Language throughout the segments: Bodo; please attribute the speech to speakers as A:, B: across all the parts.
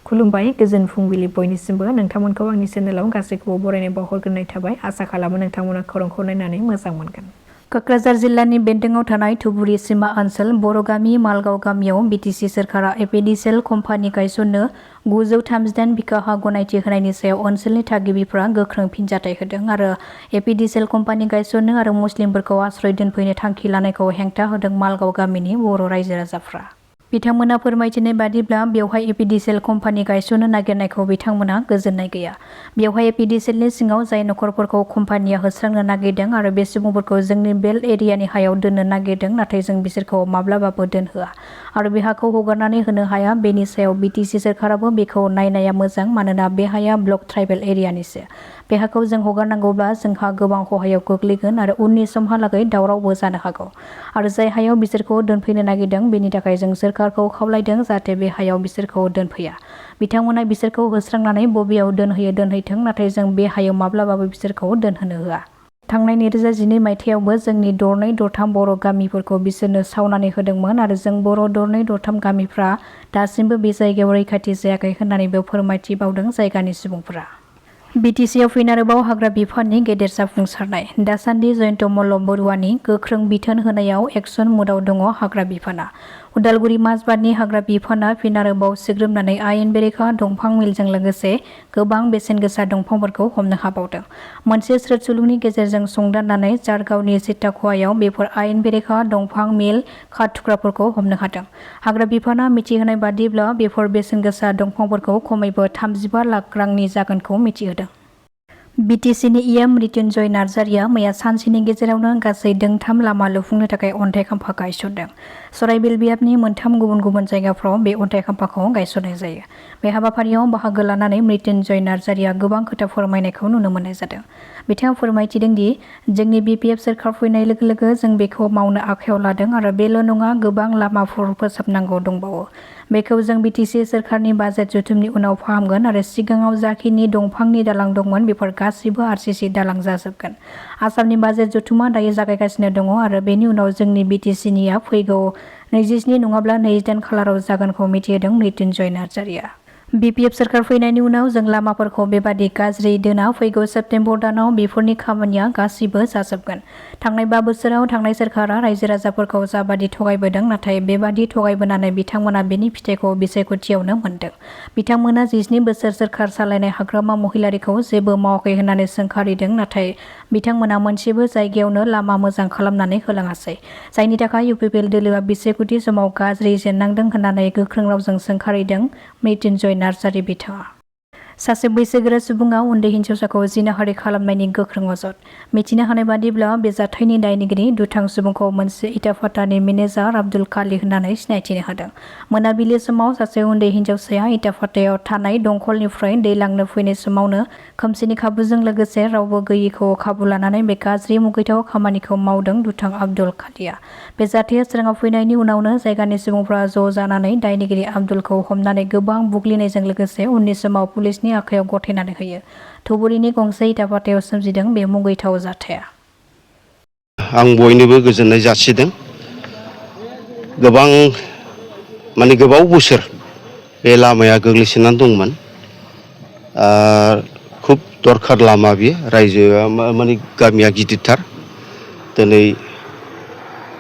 A: खुलुमबाय गोजोन फुंबिलि बयनिसिमबो नोंथांमोनखौ आंनि चेनेलाव गासैखौबो बरायनाय बावहरग्रोनाय थाबाय आसा खालामो नोंथांमोना खौरांखौ नायनानै मोजां मोनगोन। कक्राझार जिल्लानि बेन्दोंआव थानाय धुबुरी सिमा ओनसोल बर' गामि मालगाव गामियाव बिटिसि सोरखारा एपिडिसिएल कम्पानि गायसननो 938 बिघा हा गनायथि होनायनि सायाव ओनसोलनि थागिबिफ्रा गोख्रों फिनजाथाय होदों आरो एपिडिसिएल कम्पानि गायसननो आरो मुस्लिमफोरखौ आश्रय दोनफैनो थांखि लानायखौ हेंथा होदों मालगाव गामिनि बर' रायजो राजाफ्रा। बिथांमोना फोरमायथिनाय बादिब्ला बेवहाय एपिडिसिएल कम्पानि गायसननो नागिरनायखौ बिथांमोना गोजोननाय गैया। बेवहाय एपिडिसिएलनि सिङाव जाय नखरफोरखौ कम्पानिया होस्रांनो नागिरदों आरो बे सुबुंफोरखौ जोंनि बेल्ट एरियानि हायाव दोननो नागिरदों नाथाय जों बिसोरखौ माब्लाबाबो दोनहोआ आरो बे हाखौ हगारनानै होनो हाया। बेनि सायाव बिटिसि सोरखाराबो बेखौ नायनाया मोजां मानोना बे हाया ब्लक ट्राइबेल एरियानिसो। बे हाखौ जों हगारनांगौब्ला जोंहा गोबां खहायाव गोग्लैगोन आरो उननि समहालागै दावरावबो जानो हागौ आरो जाय हायाव बिसोरखौ दोनफैनो नागिरदों बेनि थाखाय जों सोरखारखौ खावलायदों जाहाथे बे हायाव बिसोरखौ दोनफैया। बिथांमोना बिसोरखौ होस्रांनानै बबेयाव दोनहैयो दोनहैथों नाथाय जों बे हायाव माब्लाबाबो बिसोरखौ दोनहोनो होआ। थांनाय 2012 मायथाइयावबो जोंनि दरनै दरथाम बर' गामिफोरखौ बिसोरनो सावनानै होदोंमोन आरो जों बर' दरनै दरथाम गामिफ्रा दासिमबो बे जायगायाव रैखाथि जायाखै होननानैबो फोरमायथिबावदों जायगानि सुबुंफोरा। बिटिसिआव फिन आरोबाव हाग्रा बिफाननि गेदेर जाफुंसारनाय। दासान्दि जयन्त मल्ल बरुवानि गोख्रों बिथोन होनायाव एक्सन मुडआव दङ हाग्रा बिफाना। उदालगुरि माजबाटनि हाग्रा बिफाना फिन आरोबाव सिग्रोमनानै आयेन बेरेखा दंफां मिलजों लोगोसे गोबां बेसेन गोसा दंफांफोरखौ हमनो हाबावदों। मोनसे स्रोद सुलुंनि गेजेरजों संदाननानै जारगावनि सिताख'याव बेफोर आयेन बेरेखा दंफां मिल काट थुख्राफोरखौ हमनो हादों। हाग्रा बिफाना मिथिहोनाय बादिब्ला बेफोर बेसेन गोसा दंफांफोरखौ खमैबो 35 लाख रांनि जागोनखौ मिथिहोदों। बिटिसिनि इएम मृत्युन्जय नार्जारिया मैया सानसेनि गेजेरावनो गासै दोंथाम लामा लुफुंनो थाखाय अन्थाइ खाम्फा गायसनदों। सराइबिल बियाबनि मोनथाम गुबुन गुबुन जायगाफ्राव बे अन्थाइ खाम्फाखौ गायसननाय जायो। बे हाबाफारियाव बाहागो लानानै मृत्युन्जय नार्जारिया गोबां खोथा फोरमायनायखौ नुनो मोननाय जादों। बिथाङा फोरमायथिदों दि जोंनि बिपिएफ सोरखार फैनाय लोगो लोगो जों बेखौ मावनो आखायाव लादों आरो बेल' नङा गोबां लामाफोर फोसाबनांगौ दंबावो। बेखौ जों बिटिसि सोरखारनि बाजेट जथुमनि उनाव फाहामगोन आरो सिगाङाव जाखिनि दंफांनि दालां दंमोन बेफोर गासिबो आरसिसि दालां जाजोबगोन। आसामनि बाजेट जथुमा दायो जागायगासिनो दङ आरो बेनि उनाव जोंनि बिटिसिनिया फैगौ 27 नङाब्ला 28 खालाराव जागोनखौ मिथिहोदों मृत्युन्जय नार्जारिया। बिपिएफ सोरखार फैनायनि उनाव जों लामाफोरखौ बेबादि गाज्रि दोना फैगौ सेप्तेम्बर दानाव बेफोरनि खामानिया गासिबो जाजोबगोन। थांनाय 5 बोसोराव थांनाय सोरखारा रायजो राजाफोरखौ जाबादि थगायबोदों नाथाय बेबादि थगायबोनानै बिथांमोना बेनि फिथाइखौ बिसायख'थियावनो मोनदों। बिथांमोना 17 बोसोर सोरखार सालायनाय हाग्रामा महिलारिखौ जेबो मावाखै होननानै सोंखारिदों नाथाय बिथांमोना मोनसेबो जायगायावनो लामा मोजां खालामनानै होलाङासै जायनि थाखाय इउपिपिएल दोलोआ बिसायख'थि समाव गाज्रि जेननांदों होननानै गोख्रों रावजों सोंखारिदों मृत्युन्जय नार्जारि बिथाङा। सासे बैसोगोरा सुबुङा उन्दै हिन्जावसाखौ जिनाहारि खालामनायनि गोख्रों अजद। मिथिनो हानाय बादिब्ला बे जाथायनि दायनिगिरि दुथां सुबुंखौ मोनसे इटाफातानि मेनेजार आब्दुल काली होननानै सिनायथिनो हादों। मोनाबिलि समाव सासे उन्दै हिन्जावसाया इटाफातायाव थानाय दंखलनिफ्राय दै लांनो फैनाय समावनो खोमसिनि खाबुजों लोगोसे रावबो गैयैखौ खाबु लानानै बे गाज्रि मुगैथाव खामानिखौ मावदों दुथां आब्दुल कालीया। बे जाथाया सोराङाव फैनायनि उनावनो जायगानि सुबुंफ्रा ज' जानानै दायनिगिरि आब्दुलखौ हमनानै गोबां बुग्लिनायजों लोगोसे उननि समाव पुलिसनि आखायाव गथायनानै होयो। धुबुरीनि गंसे इटाफातायाव सोमजिदों बे मुगैथाव जाथाया।
B: आं बयनोबो गोजोननाय जासिदों। गोबाव बोसोर बे लामाया गोग्लैसोनानै दंमोन। खुब दरखार लामा बियो रायजोआ गामिया गिदिरथार। दिनै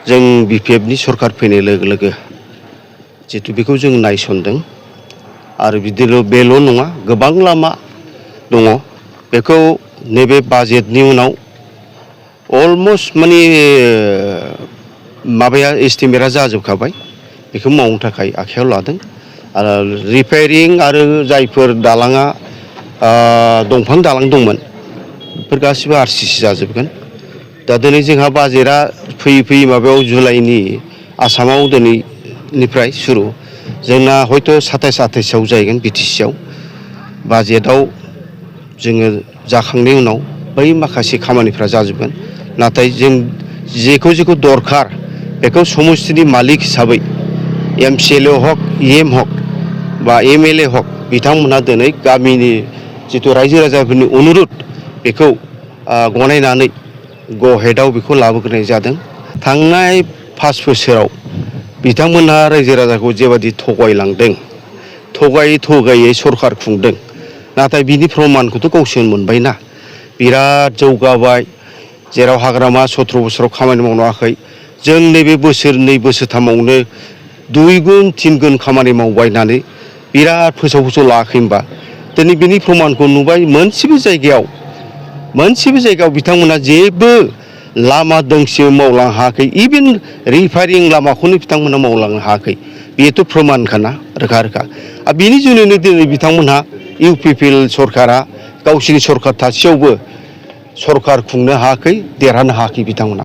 B: जों बिपिएफनि सरखार फैनाय लोगो लोगो जितु बेखौ जों नायसनदों आरो बेल' नङा गोबां लामा दङ। बेखौ नैबे बाजेटनि उनाव अलमस्ट माबाया एस्टिमेटआ जाजोबखाबाय। बेखौ मावनो थाखाय आखायाव लादों आरो रिपेयारिं आरो जायफोर दालाङा दंफां दालां दंमोन बेफोर गासिबो आरसिसि जाजोबगोन। दा दिनै जोंहा बाजेटआ फैयै माबायाव जुलाइनि आसामाव दिनैनिफ्राय सुरु जोंना हयथ' 27-28आव जाहैगोन बिटिसिआव। बाजेटआव जोङो जाखांनायनि उनाव बै माखासे खामानिफ्रा जाजोबगोन। नाथाय जों जेखौ दरखार बेखौ समिस्थिनि मालिक हिसाबै एमसिएलए हक इएम हक बा एमएलए हक बिथांमोनहा दिनै गामिनि जिथु रायजो राजाफोरनि अनुरद बेखौ गनायनानै ग'हेडआव बेखौ लाबोग्रोनाय जादों। थांनाय 5 बोसोराव बिथांमोनहा रायजो राजाखौ जेबादि थगायलांदों थगायै सरखार खुंदों नाथाय बिनि प्रमानखौथ' गावसोर मोनबायना बिराद जौगाबाय जेराव हाग्रामा 17 बोसोराव खामानि मावनो हायाखै जों नैबे बोसोरनै बोसोरथामावनो 2 गुन 3 गुन खामानि मावबाय होननानै बिराद फोसाव लायाखै होनबा दिनै बिनि प्रमानखौ नुबाय मोनसेबो जायगायाव बिथांमोना जेबो लामा दोंसे मावलांनो हायाखै इभेन रिफारिं लामाखौनो बिथांमोना मावलांनो हायाखै बेथ' प्रमानखाना रोखा आरो बिनि जुनैनो दिनै बिथांमोनहा UPPL सरकारा गावसिनि सरकार थासेयावबो सरकार खुंनो हायाखै देरहानो हायाखै बिथांमोना